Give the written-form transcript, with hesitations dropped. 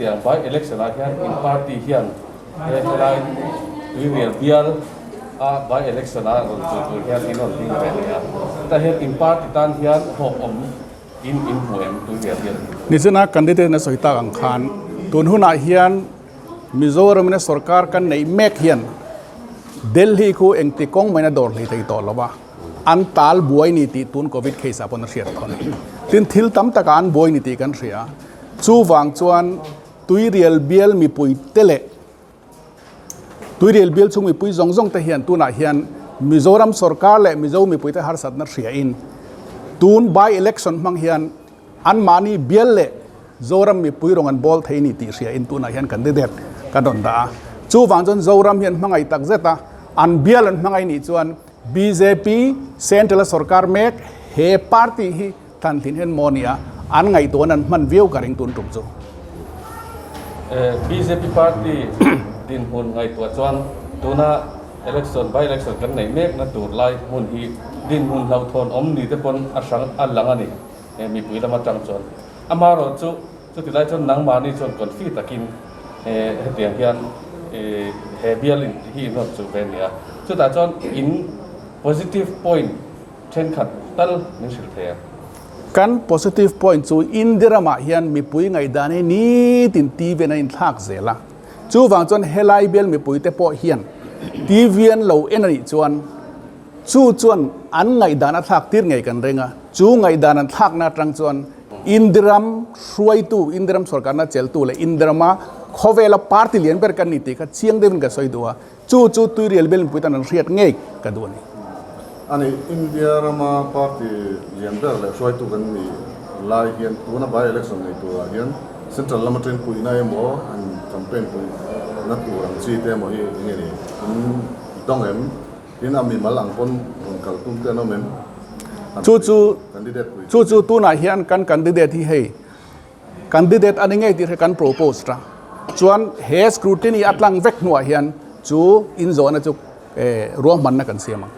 Hetiang by election ah hian in party hian he helai Tuirial bial a by election a rawn chu tur hian in rawn ding ve leh a. Hetah hian in party tan hian hope awm in in hmu em Tuirial bial hi? Nichina candidate na sawi tak ang khan tun hunah hian Mizoram ina sorkar kan neih mek hian Delhi khu engti kawng maina dawr hlei thei tawh lo a. An tal buai ni tih tun Covid case ah pawn a hriat tawh a ni. Tin, thil tam takah an buai ni tih kan hria. Chuvang chuan Tuirial bial mipui te leh Tuirial bial chung mipui zawng zawng te hian tunah hian Mizoram sorkar leh Mizo mipui te harsatna hria in tun by election hmang hian anmahni bial leh Zoram mipui rawng an bawl thei ni tih hria in tunah hian candidate kan rawn dah a. Chuvang chuan Zoram hian hmangaih tak zet a, an bial an hmangaih nih chuan bjp Central a sorkar mek he party hi thlan thin hian maw nia an ngaihtuahna an hman viau ka ring tun tum chu. Bjp party dinhmun ngaihtuah chuan tuna election by election kan neih mekna tur lai hmun hi dinhmun hlauhthawn awm ni te pawn a hrang a lang a ni mipui lam atang chuan. Amaherawh chu chuti lai chuan nangmahni chuan confi takin hetiang hian he bial hi in rawn chuh ve a ni a. Chutah chuan in positive point Thenkhat tal min hrilh thei a. Kan positive point chu India ramah hian mipui ngaihdan hi nitin TV an inthlak zel a. Chuvang chuan helai bial mipuite pawh hian TV an lo en a nih chuan chu chuan an ngaihdan a thlak tir ngei kan ring a. Chu ngaihdan an thlakna atang chuan India ram hruaitu, India ram sorkarna cheltu leh India rama khawvela party lian ber kan ni tih kha chiang deuhin ka sawi duh a. Chu chu Tuirial bial mipui tan an hriat ngei ka duh a ni. A ni, India rama party lian ber leh hruaitu kan nih lai hian tuna by election nei turah hian central lama ṭenpuina emaw an campaign puihna tur ang chi te emaw hi eng nge ni in dawng em? Tin a mimal ang pawn rawn kal tum te an awm em? Chu chu chu chu tunah hian kan candidate hi hei Candidate a ni ngei tih hre kan propose ta. Chuan he scrutiny a tlang vek hnuah hian chu inzawhna chu ruahmanna kan siam ang.